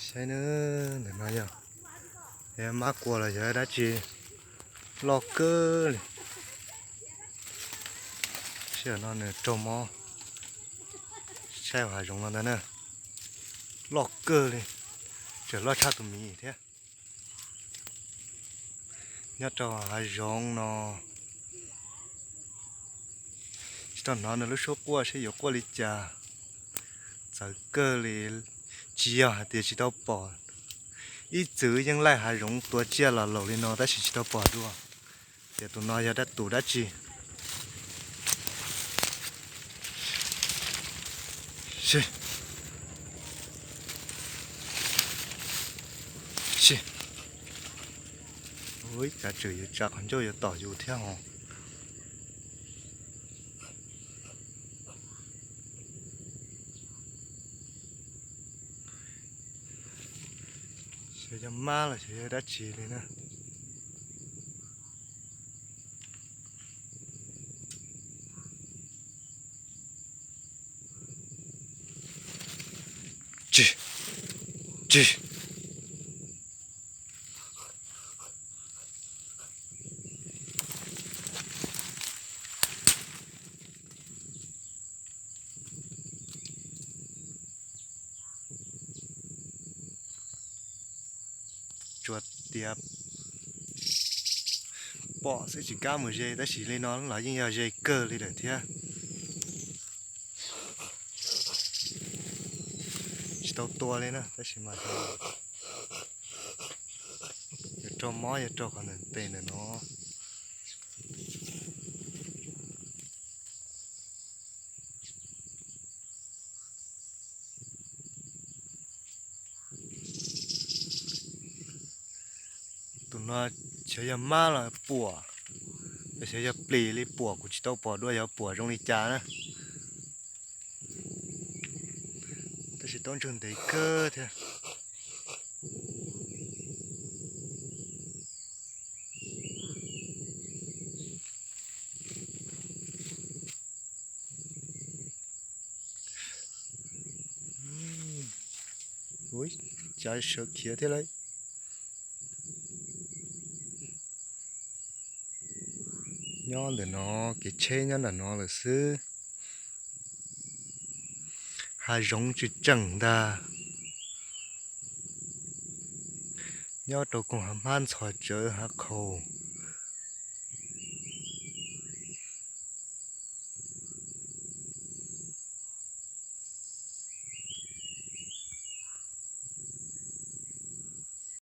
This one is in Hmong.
Saib na, ntawm no yog mab kua los yog dab tsi, loj kawg li. Sij hawm no nws raug mob, saib hav zoov no ntag na, loj kawg li, tseem loj tshaj tus miv thiab. Nyob rau hav zoov no tsis tau hnov nws lub suab quaj seb yuav quaj li cas. Txawv kawg li, tsis yog hais tias tsis tau pom, ib txwm yeej laij hav zoov tua tsiaj los laus li no tab sis tsis tau pom dua. Tias tus no yog dab tus dab tsi? Ib cav tseem yuav tsa qhov ncauj yuav tom yus thiab hos. Xyov yog mab los xyov yog dab tsi li na. Tsis, tsis. Tsuas tias pom xwb tsis kam mus ze, tab sis li no los yeej yog ze kawg li lawm thiab. Tsis tau tua li na, tab sis mas yog raug mob, yog raug qhov ntawm tes ntawm no. Tus no xyov yog mab los puam, xyov yog plis li puam, kuv tsis tau pom dua yog puam zoo li cas na. Tab sis taub ntswg ntev kawg thiab. Ua cas sawv khiav thiab lauj. Nyob ntawm no, kev tsheb nyob nram no lawm xwb. Hav zoov tsw tseem ntag. Nyob rau koog hav hmab ntxhov tsawv hav qhaus.